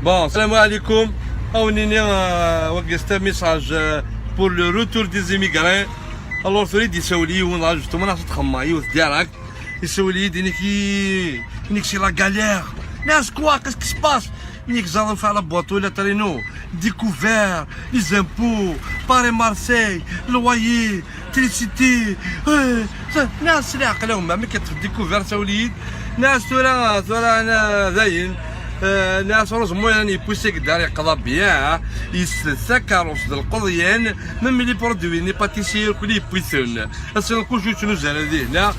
Bon, السلام عليكم. أونيني وقست message pour le retour des immigrés. Alors تريد يسولي وانا justement انا تخمم يوث direct يسولي ديني كي دينيك c'est la galère ناس quoi, qu'est-ce qui se passe? دينيك زادو في la boîte ولا traîneau découvert, les impôts, Paris, Marseille, loyer, électricité. ناس اللي عقلهم ما كت découvert سوليد ناس تورا تورا انا ذاين ناس روز مويان يبوسي قدار يقضى bien يسكروس القضيان même les produits ني pâtissiers كل يبوسون اسن كل شنو زال هنا.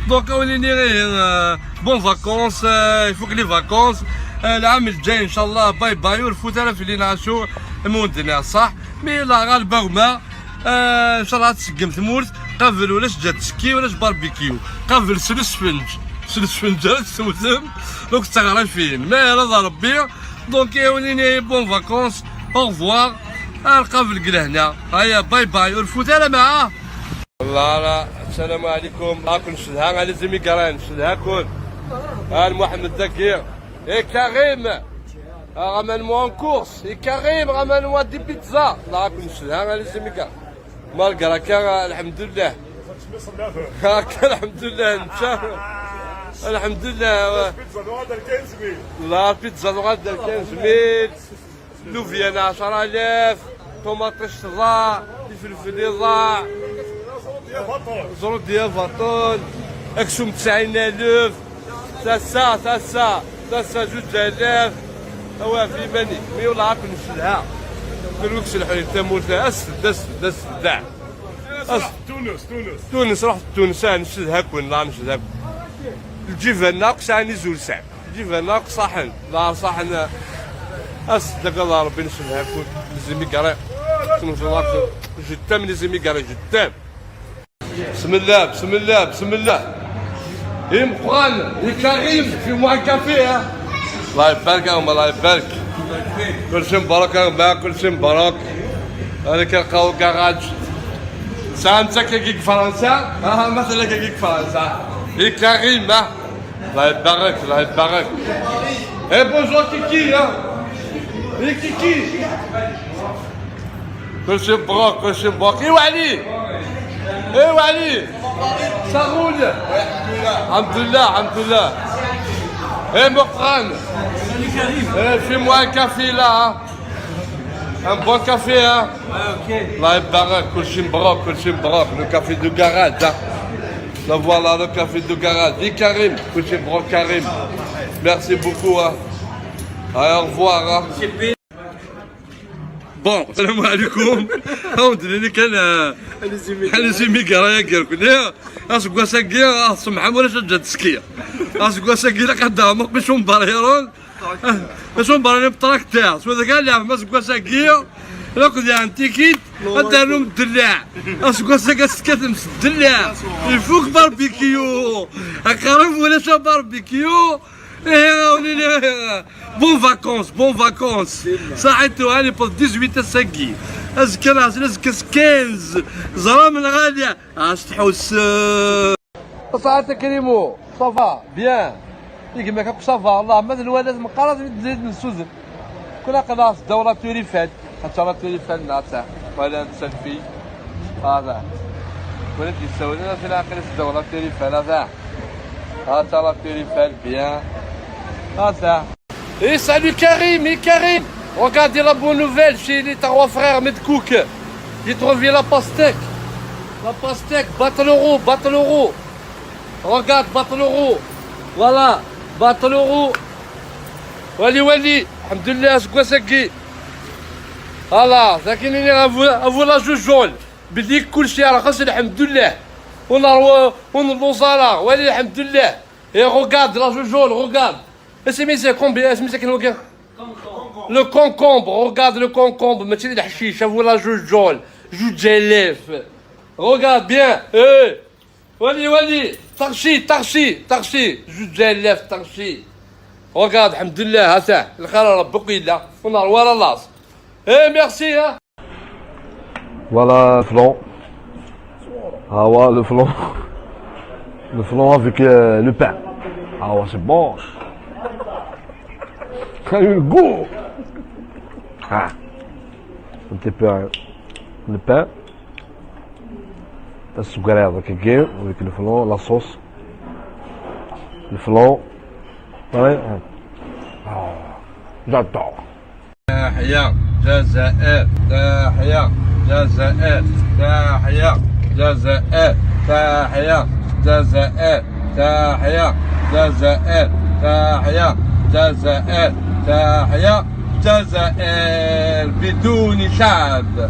Donc اوليني غير bonnes vacances, يفوك les vacances العام الجاي ان شاء الله bye bye ورفوت انا في اللي نعشو موندنا صح mais لا غالبه ما ان شاء الله تسقم ثمورت قبل ولاش جات ski ولاش باربيكيو قبل سلسفنج سلسفنج سوثم donc تغرفين ما رضا ربي. Donc وليني bonnes vacances, au revoir. القبل قل هنا هيا bye bye ورفوت انا معاه. لا لا السلام عليكم هاكم شدها على les immigrés شدها كون ها محمد ذكي. Eh Karim, ramène-moi en course. Et Karim, ramène-moi des pizzas. لا كن شدها على les immigrés malgré كان الحمد لله هاكا الحمد لله انت الحمد لله. بيتزا غدا 15 mille. لا بيتزا غدا 15 mille لوفيانا 10,000 طوماطيش ضاع الفلفل ضاع. يا بطل. زروديا بطل اكسوم 90,000 تسا تسا تسا 2000 هو في بني mais والله عاقل نشدها دروك سلحوا تموت اسد اسد اسد دع. تونس تونس. تونس رحت تونس نشدها كون لا نشدها الجيفة ناقص عني زول ساعة الجيفة ناقص صحن لا صحن اسد الله ربي نشدها كون les immigrés je t'aime les immigrés, je t'aime. بسم الله بسم الله بسم الله إيه مقران إيه كريم fais-moi un café ها الله يبارك يا الله يبارك كل شيء مبروك يا ربا كل شيء مبروك هذا كنلقاو كراج ساعة انت كيك فرنسا ها مثلا كيك فرنسا إيه كريم ها الله يبارك الله يبارك. Eh bonjour Kiki ها إيه كيكي كل شيء مبروك كل شيء مبروك. ايوا علي ايوا علي ça roule الحمد لله الحمد لله. Eh Mokran. Eh, fais-moi un café là hein. Un bon café hein. Ouais, ok. الله يبارك كل شيء مبروك كل شيء مبروك. Le café de garage hein. Là voilà le café de garage. Et Karim كل شيء مبروك Karim. Merci beaucoup hein. Allez, au revoir hein. Bon, السلام عليكم. الحمد كان les immigrés كنا اسكوا ساكي سمحة ولا جات ski اسكوا ساكي لا قدام باش مباريرون باش مباريرون بتراكتور سوا ذاك اللي ما اسكوا ساكي لا كنت un ticket ادارو الدلاع اسكوا ساكي سكات الدلاع الفوق باربيكيو قرب ولا شا باربيكيو. ايه وليني bonnes vacances, bonnes vacances صحيتو هاني بو 18 ساكي ازكى ازكى 15 زرام الغالية اش تحوس صحتك كريمو ça va bien يقول لك ça va الله ما الولد مقرض تزيد نسوزن كل خلاص دورة tour Eiffel خاطر tour Eiffel ناتا ولا سيلفي هذا ولد يسوي لنا في العقل الدورة tour Eiffel هذا هذا tour Eiffel bien هذا. Et salut Karim, et Karim. Regardez la bonne nouvelle chez les trois frères Medcook. J'ai trouvé la pastèque. La pastèque, battre l'euro, battre l'euro. Regarde, battre l'euro. Voilà, battre l'euro. ولي ولي الحمد لله سكوا سكي voilà لكن افو la جوجول بديك كل شيء رخص الحمد لله ونروح ونلوزالا ولي الحمد لله. Et regarde la جوجول, regarde. C'est combien? C'est Le concombre, regarde le concombre, ماشي الحشيش, voilà جوجول 2000. Regarde bien, eh. ولي ولي طرشي طرشي طرشي 2000 طرشي. Regarde, الحمد لله هذا الخير ربك إلا ونار ورا لاص. Eh merci hein. Voilà le flan. Ah ouais, le flan. Le flan avec le pain. Ah ouais, c'est bon. Le goût. Ah. Un petit peu le pain. السكر هذاك كي avec le flan, la sauce, le flan. Ouais. Oh, j'adore. تحيا جزائر، تحيا جزائر، تحيا جزائر، تحيا جزائر، تحيا جزائر، تحيا جزائر، تحيا جزائر بدون شعب.